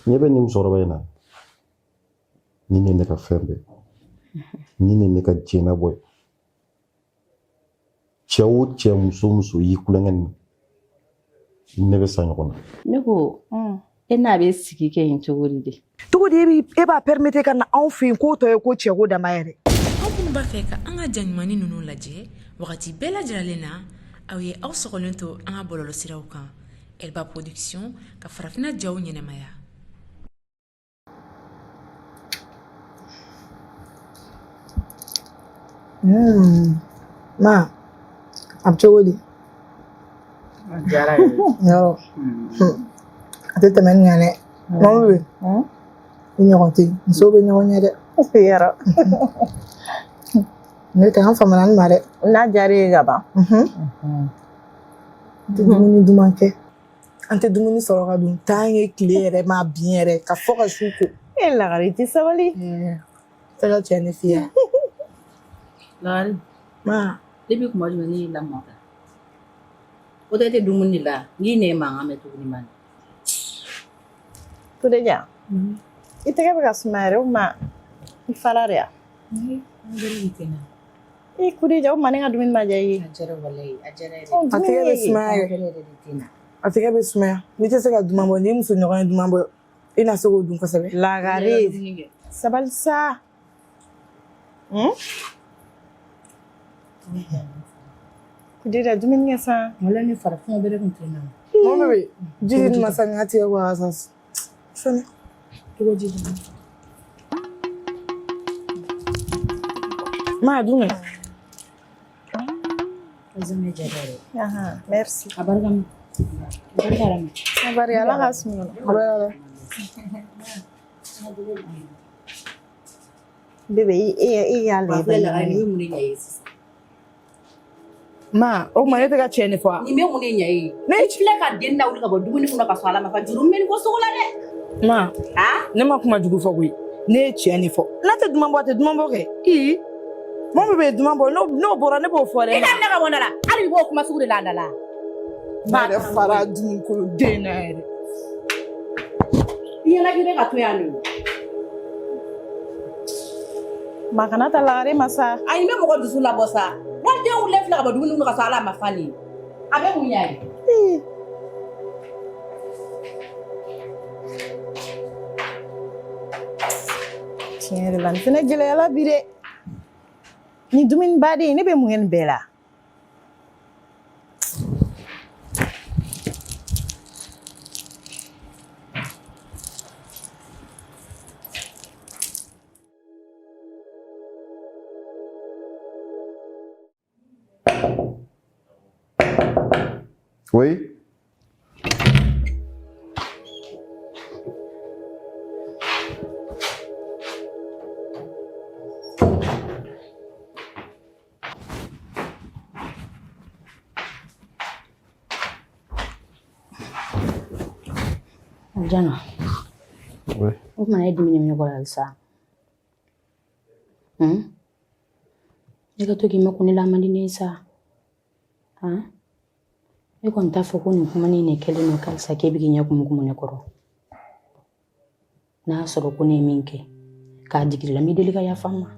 Ɲɛ bɛ nin musokɔrɔba in na, nin de ye ne ka fɛn bɛɛ, nin de ye ne ka diɲɛnabɔ ye. Cɛ o cɛ, muso o muso y'i kulonkɛ nin ne bɛ sa ɲɔgɔn na. Ne ko e n'a bɛ sigi kɛ yen cogo di de? Cogo di e b'a permettre ka na anw fɛ yen k'o tɔ ye ko cɛ ko dama yɛrɛ. Aw minnu b'a fɛ ka an ka ja ɲumannin ninnu lajɛ wagati bɛɛ lajɛlen na, aw ye aw sɔgɔlen to an ka bɔlɔlɔsiraw kan, Elba Production ka farafinna jaw ɲɛnamaya. Ma, a bɛ cogo di? A diyara yɛrɛ. Yɔrɔ. A tɛ tɛmɛ nin kan dɛ. Mama bɛ i ɲɔgɔn tɛ yen. Musow bɛ ɲɔgɔn ɲɛ dɛ. Yɔrɔ. Ne tɛ an famana nin ma dɛ. N'a diyara e ye ka ban. N tɛ dumuni duman kɛ. An tɛ dumuni sɔrɔ ka dun. Taa ye tile yɛrɛ ma bin yɛrɛ ka fɔ ka su ko. E Lagare, i tɛ sabali. Tɛ ka cɛ ne fiya. Lagare. Ma. Depuis kuma jumɛn ne y'i lamɔ tan? O tɛ e tɛ dumuni de la, n k'i nɛn mankan mɛn tuguni man. Kudeja, i tɛgɛ bɛ ka suma yɛrɛ o ma i fara de ya? I Kudeja, o ma ne ka dumuni ma diya i ye. A diyara walayi, a diyara yɛrɛ. A tɛgɛ bɛ sumaya yɛrɛ. A tɛgɛ bɛ sumaya. N'i tɛ se ka duman bɔ, n'i muso ɲɔgɔn ye duman bɔ, i na se k'o dun kosɛbɛ. Lagare, sabali sa. Kudeja, dumuni kɛ sa. Wala ne fara fɛn bɛɛ kun tɛ na. Mama bɛ ji di ma sani a tigɛ ko a sa. Sani. Cogo ji di. Ma dun kɛ. Aha, merci. A barika ma. A barika ma. A barika, Ala ka sunɔgɔ. A barika. Bébé, e y'a lajɛ. Lagare, nin bɛ mun de ɲɛ ye sisan? Ma, o tuma ne tɛ ka tiɲɛ de fɔ wa? Nin bɛ mun de ɲɛ ye? Ne filɛ ka den lawuli ka bɔ dumuni kɔnɔ ka sɔrɔ Ala ma fa juru min ko sogo la dɛ. Ma, ne ma kuma jugu fɔ koyi. Ne ye tiɲɛ de fɔ. N'a tɛ duman bɔ, a tɛ duman bɔ kɛ. Ii, mɔgɔ min bɛ duman bɔ, n'o bɔra ne b'o fɔ dɛ. I ka minɛ ka bɔ n da la. Hali i b'o kuma sugu de la an da la. Ne yɛrɛ fara dumuni den na yɛrɛ. I ɲɛna k'i bɛ ka to yan de. Ma kana taa Lagare ma sa. Ayi, n bɛ mɔgɔ dusu labɔ sa. Waliden wulilen filɛ ka bɔ dumuni kɔnɔ ka sɔrɔ Ala ma fa nin ye. A bɛ mun ɲɛ ye? Tiɲɛ yɛrɛ la nin fɛnɛ gɛlɛyala bi dɛ. Nin dumuni baden ne bɛ mun kɛ nin bɛɛ la? Oui. Jana. Oui. O tuma e dimi bɛ ne kɔrɔ halisa. Ne ka to k'i makun ne la a man di ne ye sa. Han? E kɔni t'a fɔ ko nin kuma nin de kɛlen don halisa k'e bɛ k'i ɲɛ kumukumu ne kɔrɔ. N'a y'a sɔrɔ ko ne ye min kɛ k'a digi la, n b'i deli ka yafa n ma.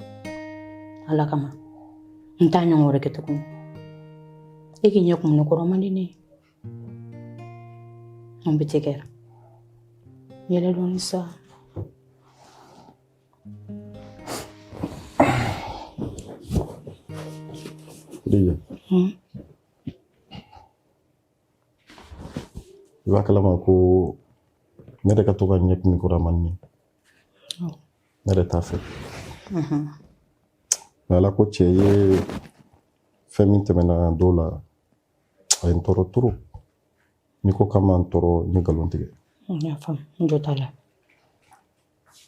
Ala kama. N t'a ɲɔgɔn wɛrɛ kɛ tuguni. E k'i ɲɛ kumu ne kɔrɔ man di ne ye. An bɛ tɛ kɛra. Yɛlɛ dɔɔni sa. Khadija. I b'a kalama ko ne yɛrɛ ka to ka ɲɛ kun kɔrɔ a man di ne ye. Ne yɛrɛ t'a fɛ. Mais Ala ko cɛ ye fɛn min tɛmɛna dɔw la, a ye n tɔɔrɔ trop. N'i ko k'a ma n tɔɔrɔ, n ye nkalon tigɛ. N y'a faamu, n jɔ t'a la.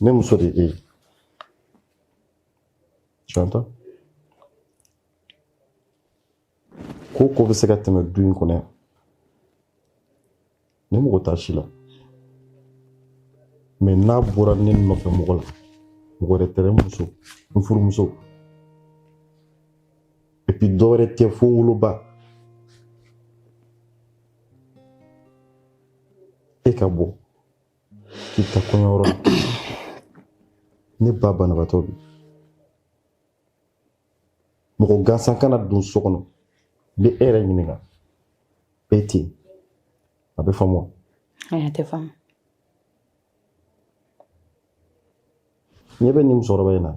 Ne muso de ye e ye. Tu entends? Ko ko bɛ se ka tɛmɛ du in kɔnɔ yan. Ne mago t'a si la. Mais n'a bɔra ne nɔfɛ mɔgɔ la, mɔgɔ wɛrɛ tɛ dɛ, n muso, n furumuso. Et puis dɔ wɛrɛ tɛ fo n woloba. E ka bɔ. K'i bɛ taa kɔɲɔyɔrɔ la, ne ba banabaatɔ bi, mɔgɔ gansan kana don so kɔnɔ. N bɛ e yɛrɛ ɲininka, e tɛ yen, a bɛ faamu wa? Ayi, a tɛ faamu. Ɲɛ bɛ nin musokɔrɔba in na,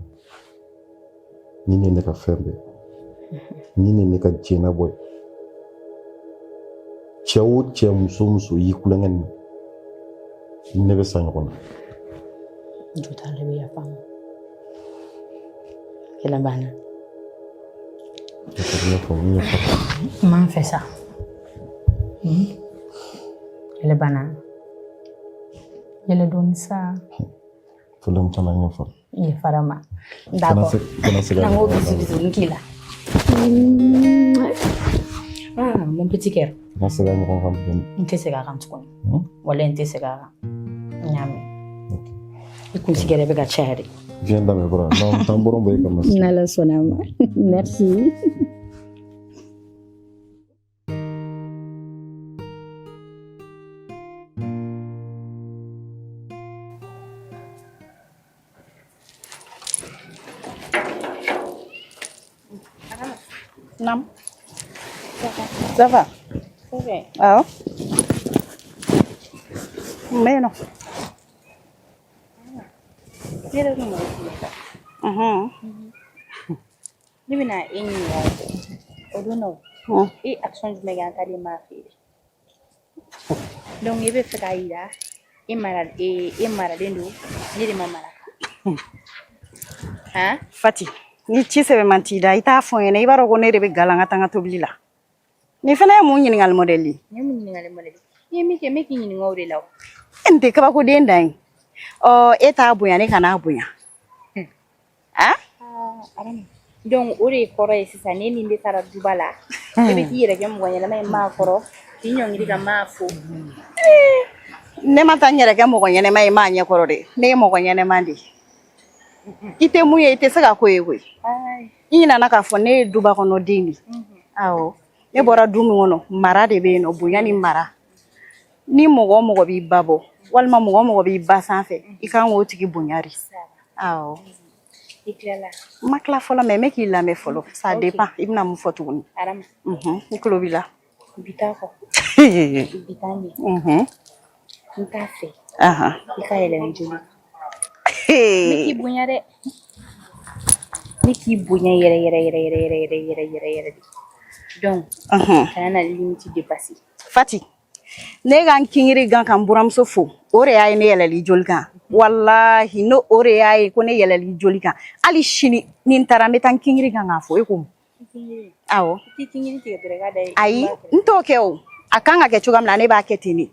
nin ye ne ka fɛn bɛɛ, nin ye ne ka diɲɛnabɔ ye. Cɛ o cɛ, muso o muso y'i kulonkɛ nin na, ne bɛ sa ɲɔgɔn na. Jo t'a la, i bɛ yafa n ma. Kɛlɛ banna. N y'a faamu, n yafa. N b'an fɛ sa. Kɛlɛ banna. Yɛlɛ dɔɔni sa. Problème t'a la, n yafa. Yafara ma. D'accord. Kana segin a N'an ko ɲɔgɔn na. bisou bisou k'i la. Ah, mon petit cœur. Kana segin a ɲɔgɔn kan bilen. N tɛ segin a kan tuguni. Walayi n tɛ segin a kan. N y'a mɛn. I kunsigi yɛrɛ bɛ ka caya de. Viens dans mes bras. Non, t'en bɔrɔn bɔ e kama. N'Ala sɔnna a ma. Merci. Nam. Ça va? Awɔ. N bɛ yen nɔ. Ne yɛrɛ tun mago tun bɛ la. Ne bɛna e ɲininka o don na, o e action jumɛn kɛ an taalen maa fɛ yen? Donc e bɛ fɛ k'a yira e mara e maralen don, ne de ma mara. Han? Fati, ni ci sɛbɛ man t'i da, i t'a fɔ n ɲɛna. I b'a dɔn ko ne de bɛ galan ka taa n ka tobili la. Nin fana ye mun ɲininkali modèle ye? Nin ye mun ɲininkali modèle ye? I ye min kɛ, n bɛ k'i ɲininka o de la o. E nin tɛ kabakoden dan ye. Ɔ, e t'a bonya, ne kan'a bonya. A? Arama. Donc o de kɔrɔ ye sisan, ne ni ne taara duba la, e bɛ k'i yɛrɛ kɛ mɔgɔ ɲɛnama ye maa kɔrɔ, k'i ɲɔngiri ka maa fo. Ne ma taa n yɛrɛ kɛ mɔgɔ ɲɛnɛma ye maa ɲɛkɔrɔ dɛ. Ne ye mɔgɔ ɲɛnɛma de ye. I tɛ mun ye, i tɛ se ka ko ye koyi. I ɲinɛna k'a fɔ ne ye duba kɔnɔ den de ye. Awɔ. Ne bɔra du min kɔnɔ, mara de bɛ yen nɔ, bonya ni mara. Ni mɔgɔ o mɔgɔ b'i ba bɔ, walima mɔgɔ o mɔgɔ b'i ba sanfɛ, i kan k'o tigi bonya de. Awɔ. I tilala? N ma tila fɔlɔ, mais n bɛ k'i lamɛn fɔlɔ. Ça dépend, i bɛna mun fɔ tuguni? Arama. N tulo b'i la. Bi t'a kɔ. Bi t'a ɲɛ. N t'a fɛ i ka yɛlɛ n joli kan. Ne k'i bonya dɛ. Ne k'i bonya yɛrɛ yɛrɛ yɛrɛ yɛrɛ yɛrɛ yɛrɛ yɛrɛ yɛrɛ yɛrɛ de. Donc kana na limite dépasser. Fati, ne ka n kingiri gan ka n buramuso fo, o de y'a ye ne yɛlɛli joli kan. Walahi, n'o o de y'a ye ko ne yɛlɛli joli kan, hali sini ni n taara, n bɛ taa n kingiri gan k'a fo. E ko mun? Awɔ. I t'i kingiri tigɛ dɔrɔn i k'a da ye. Ayi, n t'o kɛ o. A kan ka kɛ cogoya min na, ne b'a kɛ ten de. N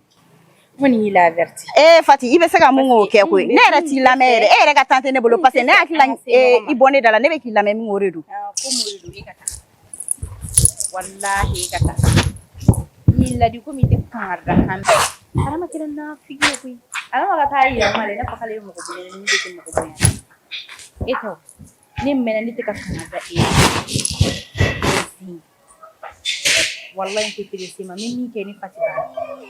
kɔni y'i la averti. Ee Fati, i bɛ se ka mun k'o kɛ koyi? Ne yɛrɛ t'i lamɛn yɛrɛ. E yɛrɛ ka temps tɛ ne bolo, parce que ne hakili la i bɔ ne da la, ne bɛ k'i lamɛn min, o de don. Ko mun de don? E ka taa. Walahi, e ka taa. N y'i ladi komi i tɛ kangari da kan mɛn. Adama kɛra nafigi ye koyi. Adama ka taa yira ma dɛ, i n'a fɔ k'ale ye mɔgɔ bonya, ni de tɛ mɔgɔ bonya. E tɔ, ne mɛnna ne tɛ ka kangari da e ye. Walahi, n tɛ pressé ma, n bɛ min kɛ ne Fati b'a dɔn.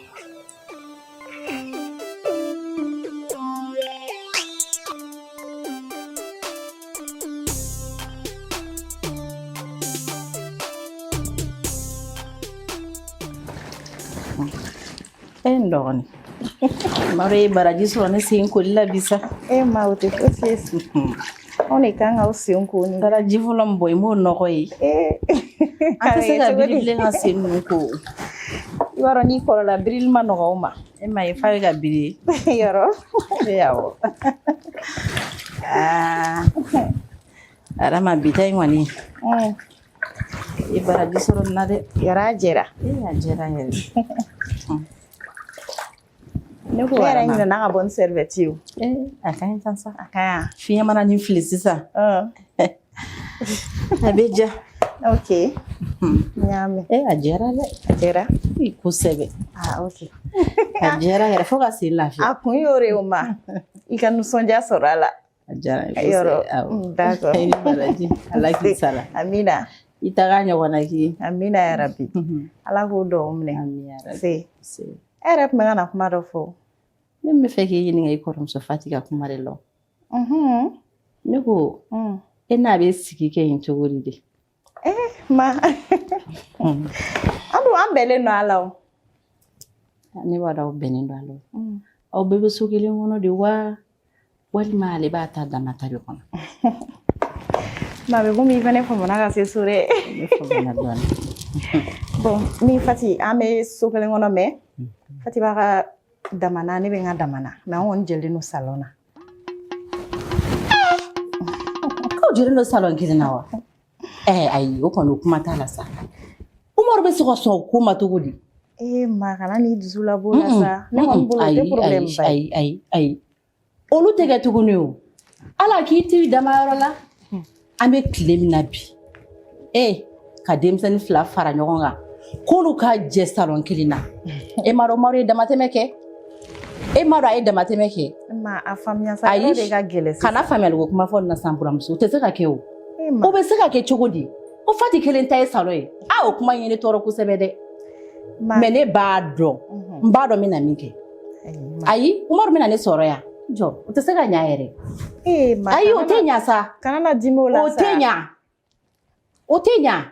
E n dɔgɔnin, maro ye baraji sɔrɔ ne sen koli la bi sa. E ma, o tɛ fosi ye. Anw de kan k'aw sen ko ni. Taara ji fɔlɔ min bɔ, i m'o nɔgɔ ye. An tɛ se ka biri bilen ka sen ninnu ko. I b'a dɔn, n'i kɔrɔla, birili ma nɔgɔ o ma. E ma ye, fa bɛ ka biri. Yɔrɔ. E awɔ. Aa, Adama, bi ta in kɔni, i baraji sɔrɔ nin na dɛ. Yɔrɔ, a jɛra. E, a jɛra yɛrɛ. Ne ko yɛrɛ ɲinɛna ka bɔ ni serviette ye o. A ka ɲi tan sa. A ka ɲi. Fiɲɛ mana nin fili sisan, a bɛ ja. Ok, n y'a mɛn. E, a jɛra dɛ. A jɛra. Kosɛbɛ. Ah, ok. A jɛra yɛrɛ fo ka sen lafiya. A kun y'o de ye o ma. I ka nisɔndiya sɔrɔ a la. A diyara n ye. Yɔrɔ. Kosɛbɛ. D'accord. I ni baraji, Ala k'i sara. Amina. I taga ɲɔgɔnna k'i ye. Amina yarabi. Ala k'o duwawu minɛ. Amina yarabi. Se. E yɛrɛ tun bɛ ka na kuma dɔ fɔ. Ne bɛ fɛ k'i ɲininka i kɔrɔmuso Fati ka kuma de la. Ne ko e n'a bɛ sigi kɛ yen cogo di de? Eh, ma. An dun an bɛnnen don a la o. Ne b'a dɔn aw bɛnnen don a la. Aw bɛɛ bɛ so kelen kɔnɔ de wa? Walima ale b'a ta dama ta de kɔnɔ? Ma bɛ komi i fana famana ka se so dɛ. Ne famana dɔɔnin. Bon, ni Fati an bɛ so kelen kɔnɔ mais Fati b'a ka damana, ne bɛ n ka damana, mais an kɔni jɛlen don salon na. K'aw jɛlen don salon kelen na wa? Ɛɛ ayi, o kɔni o kuma t'a la sa. Umaru bɛ se ka sɔn o ko ma cogo di? Ee ma, kana n'i dusu labɔ o la sa. Ne kɔni bolo o tɛ problème ba ye. Ayi ayi ayi. Olu tɛ kɛ tuguni o. Ala k'i t'i damayɔrɔ la. An bɛ tile min na bi. Ee ka denmisɛnnin fila fara ɲɔgɔn kan k'olu ka jɛ salon kelen na. E m'a dɔn Umaru ye damatɛmɛ kɛ? E m'a dɔn a ye damatɛmɛ kɛ? Ma, a faamuya sa, yɔrɔ de ka gɛlɛn sisan. Kana faamuyali ko kuma fɔ nin na sisan buramuso, o tɛ se ka kɛ o. O bɛ se ka kɛ cogo di? Ko Fati kelen ta ye salon ye. Aa, o kuma in ye ne tɔɔrɔ kosɛbɛ dɛ. Mais ne b'a dɔn. N b'a dɔn n bɛna min kɛ. Ayi, Umaru bɛna ne sɔrɔ yan. Jɔ, o tɛ se ka ɲa yɛrɛ. Ayi, o tɛ ɲa sa. Kana na dimi o la O sa. tɛ ɲa. O tɛ ɲa.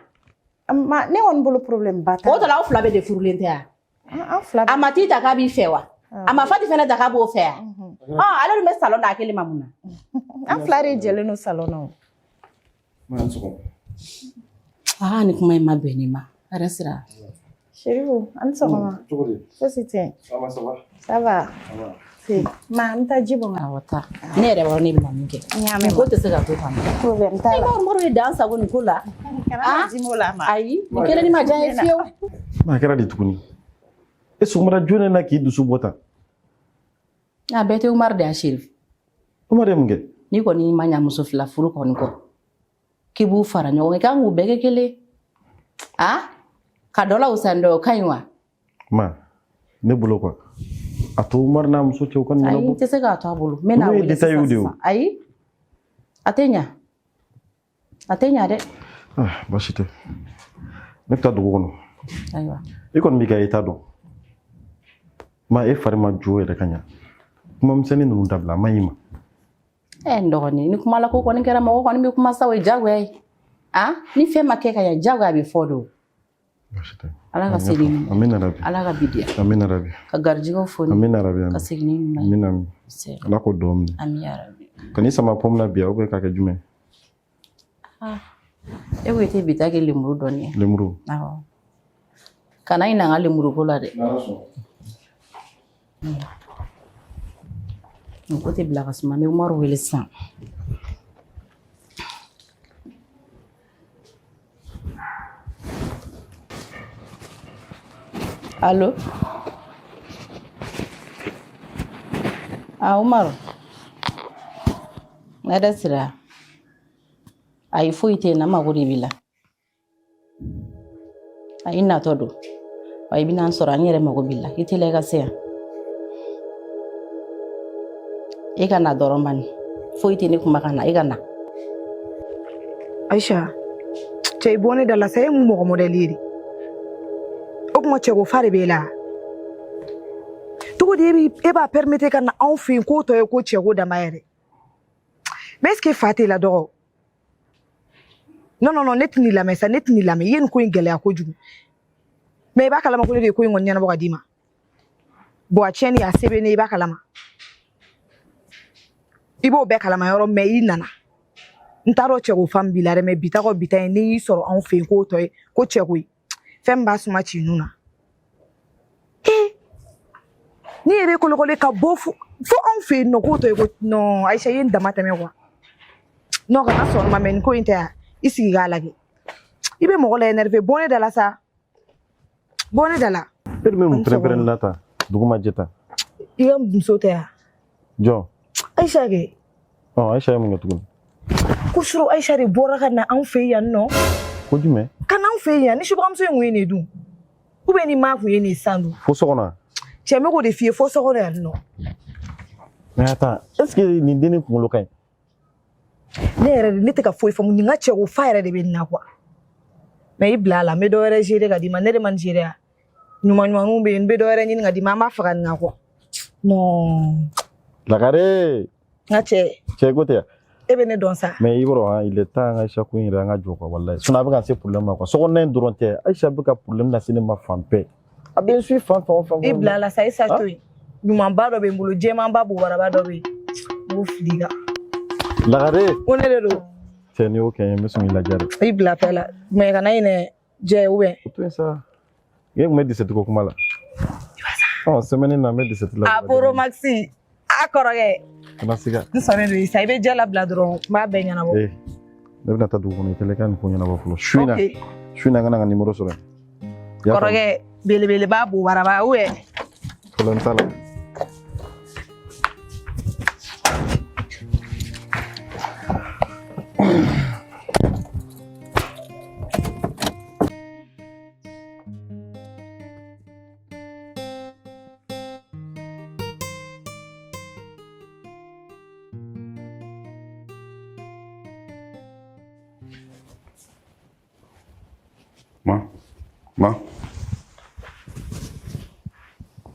Ma, ne kɔni bolo problème ba t'a la. O tɔ la aw fila bɛɛ de furulen tɛ yan. An fila A ma t'i ta k'a b'i fɛ wa? A ma Fati fɛnɛ ta k'a b'o fɛ yan? Ɔ, ale dun bɛ salon na a kelen ma mun na? An fila de jɛlen don salon na o. Aa, nin kuma in ma bɛn ne ma. Hɛrɛ sira. Chérifou, an ni sɔgɔma. Cogo di? Fosi tɛ yen. Ça va, ça va. Ça va. Si. Ma, n taa ji bɔn. Awɔ, taa. Ne yɛrɛ b'a dɔn ne bɛna min kɛ. N y'a mɛn. Ko tɛ se ka to tan. Problème t'a la. I b'a Umaru ye dan sago nin ko la. Kana na dimi o la ma. Ayi, nin kelen ni ma diya n ye fiyewu. Ma, a kɛra di tuguni? E sɔgɔmada joona na k'i dusu bɔ tan. A bɛɛ tɛ Umaru de ya, Chérif. Umaru ye mun kɛ? N'i kɔni ma ɲa muso fila furu kɔni kɔ, k'i b'u fara ɲɔgɔn kan, i kan k'u bɛɛ kɛ kelen. A ka dɔ la wusa ni dɔ ye, o ka ɲi wa? Ma, ne bolo quoi. A to Umaru n'a muso cɛ u ka nin Ayi, ɲɛnabɔ. n tɛ se k'a to a bolo. N bɛ n'a Ninnu ye wele détails sisan de ye o. sisan. Ayi, a tɛ ɲa. A tɛ ɲa dɛ. Ah, baasi tɛ. Ne bɛ taa dugu kɔnɔ. Ayiwa. I kɔni b'i ka état dɔn. Ma, e fari ma jo yɛrɛ ka ɲa. Kuma misɛnnin ninnu dabila, a man ɲi ma. Ɛ n dɔgɔnin, ni kuma la ko kɔni kɛra, mɔgɔ kɔni bɛ kuma sa, o ye diyagoya ye. A ni fɛn ma kɛ ka ɲa, diyagoya a bɛ fɔ de o. Baasi tɛ. Ala ka segin ni ɲuman ye. Amina rabi. Ala ka bi diya. Amina rabi. Ka garijɛgɛw foni. Amina rabi. Ka segin ni ɲuman ye. Amina amin. Se. Ala k'o dɔn minɛ. Ami ya rabi. Ka n'i sama pomme na bi ou bien k'a kɛ jumɛn? Ah. E ko i tɛ bi ta kɛ lemuru dɔɔni ye. Lemuru. Awɔ. Kana ɲinɛ an ka lemuru ko la dɛ. Nin ko tɛ bila ka suma, n bɛ Umaru wele sisan. Allo? Ah, Umaru. Hɛrɛ sira. Ayi, foyi tɛ yen na, n mago de b'i la. Ayi, n natɔ don. Wa i bɛna n sɔrɔ, an yɛrɛ mago b'i la. I teliya i ka se yan. E ka na dɔrɔn bani. Foyi tɛ ne kuma ka na, e ka na. Aisha, cɛ i bɔ ne da la sa, e mun mɔgɔ mɔdɛli ye de? O kuma cɛ ko fa de b'e la. Cogo di e b'a permettre ka na anw fɛ yen k'o tɔ ye ko cɛ ko dama yɛrɛ? Mais est ce que fa t'e la dɔgɔ? Non, non, non, ne tɛ n'i lamɛn sa, ne tɛ n'i lamɛn. I ye nin ko in gɛlɛya kojugu. Mais i b'a kalama ko ne de ye ko in kɔni ɲɛnabɔ ka d'i ma. Bon, a tiɲɛni a se bɛ ne ye, i b'a kalama. I b'o bɛɛ kalama yɔrɔ, mais i nana. N t'a dɔn cɛ ko fa min b'i la dɛ, mais bi ta kɔ bi ta ye, ni y'i sɔrɔ anw fɛ yen k'o tɔ ye ko cɛ ko ye. Fɛn min b'a suma ci nun na. Ee, ni yɛrɛ kolokolo ka bɔ fo anw fɛ yen nɔ k'o tɔ ye ko non, Aisha, i ye n dama tɛmɛ quoi. Non, kana sɔn ma, mais nin ko in tɛ yan. I sigi k'a lajɛ. I bɛ mɔgɔ la énervé, bɔ ne da la sa. Bɔ ne da la. E dun bɛ mun pɛrɛn-pɛrɛnni la tan? Dugu ma jɛ tan. I ka muso tɛ yan. Jɔn? Aisha kɛ. Ɔ, Aisha ye mun kɛ tuguni? Ko suro Aisha de bɔra ka na anw fɛ yan nɔ. Ko jumɛn? Ka na anw fɛ yan, ni subagamuso in kun ye nin dun. Ou bien ni maa kun ye nin san dun. Fo so kɔnɔ? Cɛ, n bɛ k'o de f'i ye, fo so kɔnɔ yan nɔ. Mais attends, est-ce que nin dennin kunkolo ka ɲi? Ne yɛrɛ de, ne tɛ ka foyi faamu, nin ka cɛ ko fa yɛrɛ de bɛ nin na quoi. Mais i bila a la, n bɛ dɔ wɛrɛ gérer ka d'i ma, ne de ma nin gérer yan. Ɲuman ɲumanninw bɛ yen, n bɛ dɔ wɛrɛ ɲini ka d'i ma, an b'a faga nin na quoi. Non. Lagare. N ka cɛ. Cɛ ko tɛ yan. E bɛ ne dɔn sa. Mais i b'a dɔn, il est temps an ka Aïcha ko in yɛrɛ an ka jɔ quoi, walayi. Sinon a bɛ ka se problème ma quoi. Sokɔnɔna in dɔrɔn tɛ. Aïcha bɛ ka problème lase ne ma fan bɛɛ. A bɛ n suit fan fɛn o fan. I bila a la sa, i sa to yen. Ɲumanba dɔ bɛ n bolo, jɛmanba bobaraba dɔ bɛ yen. N b'o fili i kan. Lagare. Ko ne de don. Cɛ n'i y'o kɛ n ye, n bɛ sɔn k'i ladiya dɛ. I bila fɛn la. Mais kana ɲinɛ jɛ ou bien. O to yen sa. E tun bɛ 17 ko kuma la. Ɔ semaine na n bɛ 17 la. A Pro Maxi. A kɔrɔkɛ. Kana siga. N sɔnnen don i sa, i bɛ jɛ labila dɔrɔn, n b'a bɛɛ ɲɛnabɔ. Ee, ne bɛna taa dugu kɔnɔ, i tɛlɛ ka nin ko ɲɛnabɔ fɔlɔ. Su in na, su in na n ka na n ka numéro sɔrɔ yen. I y'a faamu? Kɔrɔkɛ, belebeleba bobaraba ou bien. Problème t'a la. Ma, ma,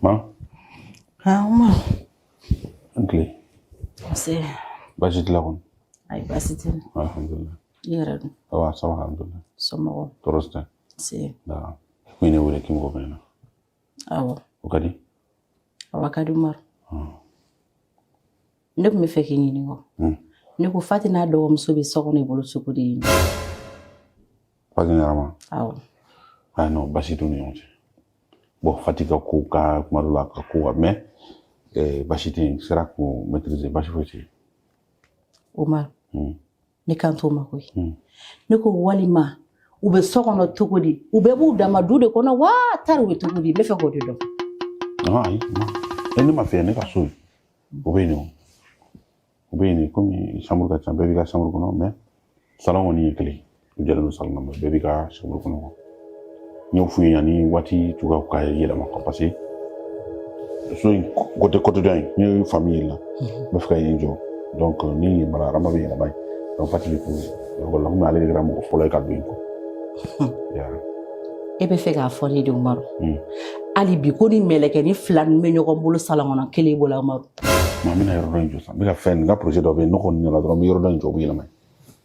ma. Ah, Umaru. An tile. Nse. Baasi t'i la kɔni? Ayi, baasi tɛ n na. Alhamdulilah. I yɛrɛ dun? Ça va, ça va, alhamdulilah. Somɔgɔw? Tɔɔrɔ si tɛ. Nse. Da. Ko i ne wele k'i mago bɛ ne na. Awɔ. O ka di? Awɔ, a ka di Umaru. Ne tun bɛ fɛ k'i ɲininka. Ne ko Fati n'a dɔgɔmuso bɛ so kɔnɔ i bolo cogo di? Fati ni Arama? Awɔ. Ah non, baasi t'u ni ɲɔgɔn cɛ. Bon, Fati ka ko ka kuma dɔ la ka ko ka mais baasi tɛ yen, n sera k'o maîtriser, baasi foyi tɛ yen. Umaru, ne kan t'o ma koyi. Ne ko walima u bɛ so kɔnɔ cogo di? U bɛɛ b'u dama du de kɔnɔ wa tari u bɛ cogo di? N bɛ fɛ k'o de dɔn. Non, ayi, non. Ne ma fɛ ne ka so yen. O bɛ yen nɔ. O bɛ yen de, komi chambre ka ca, bɛɛ b'i ka chambre kɔnɔ, mais salon kɔni ye kelen. U jɛlen don salon na, mais bɛɛ b'i ka chambre kɔnɔ quoi. N y'o f'u ye yanni waati cogoyaw ka yɛlɛma quoi, parce que so in côté côté dɔ in, n ye famille la, n bɛ fɛ ka yen jɔ. Donc ni yen mara, Arama bɛ yɛlɛma yen. Donc Fati bɛ to yen. La komi ale de kɛra mɔgɔ fɔlɔ ye ka don yen quoi. E bɛ fɛ k'a fɔ ne de Umaru. Hali bi ko ni mɛlɛkɛnin fila ninnu bɛ ɲɔgɔn bolo salon kɔnɔ kelen bolo Umaru. Ma n bɛna yɔrɔ dɔ in jɔ sisan. N bɛ ka fɛn, n ka projet dɔ bɛ yen, ne kɔni nana dɔrɔn n bɛ yɔrɔ dɔ in jɔ, o bɛ yɛlɛma yen.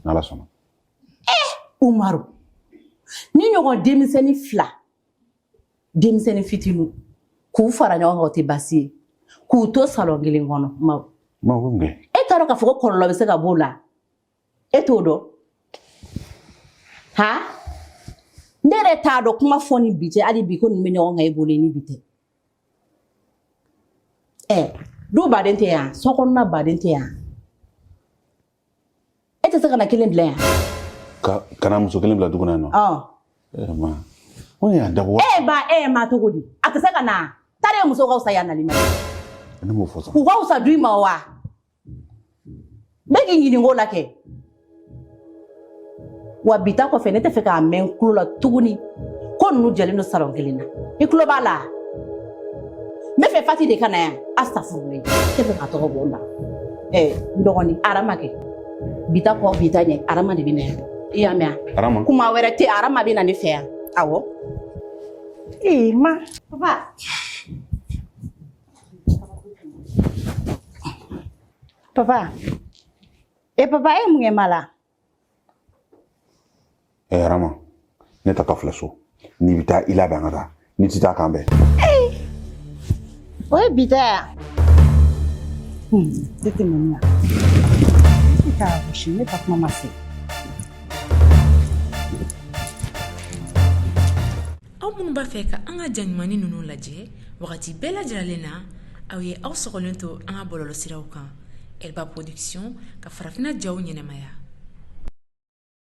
N'Ala sɔnna. Umaru, ni ɲɔgɔn denmisɛnnin fila, denmisɛnnin fitininw, k'u fara ɲɔgɔn kan o tɛ baasi ye, k'u to salon kelen kɔnɔ Umaru. Ma o bɛ mun kɛ? E t'a dɔn k'a fɔ ko kɔlɔlɔ bɛ se ka b'o la? E t'o dɔn? Ha? Ne yɛrɛ t'a dɔn kuma fɔ ni bi cɛ, hali bi ko ninnu bɛ ɲɔgɔn kan e bolo ni bi tɛ. Ɛ, du baden tɛ yan, so kɔnɔna baden tɛ yan. E tɛ se ka na kelen bila yan? Ka kana muso kelen bila du kɔnɔ yan nɔ? Ɔn. Eh ma, o y'a dabɔ. E ba, e ma cogo di? A tɛ se ka na. Taara muso ka fisa yan nali ma. Ne m'o fɔ sa. U ka fisa du in ma wa? N bɛ k'i ɲininka o la kɛ. Wa bi ta kɔfɛ ne tɛ fɛ k'a mɛn n tulo la tuguni ko ninnu jɛlen don salon kelen na. I tulo b'a la? N bɛ fɛ Fati de ka na yan. Astafurulayi. N tɛ fɛ k'a tɔgɔ bɔ n da. Ɛ, n dɔgɔnin Arama kɛ. Bi ta kɔ bi ta ɲɛ Arama de bɛ na yan. I y'a mɛn wa? Arama. Kuma wɛrɛ tɛ, Arama bɛ na ne fɛ yan. Awɔ. Ee ma. Papa. Papa. E papa e mun kɛ ma la? Eh Arama, ne ta filɛ so. N'i bɛ taa i labɛn ka taa. N'i tɛ taa k'an bɛn. O ye bi ta ya? Ne tɛ mɛn na. Ne t'a gosi, ne ta kuma ma se. Aw minnu b'a fɛ ka an ka ja ɲumannin ninnu lajɛ wagati bɛɛ lajɛlen na, aw ye aw sɔgɔlen to an ka bɔlɔlɔsiraw kan. Elba Production ka farafinna jaw ɲɛnamaya.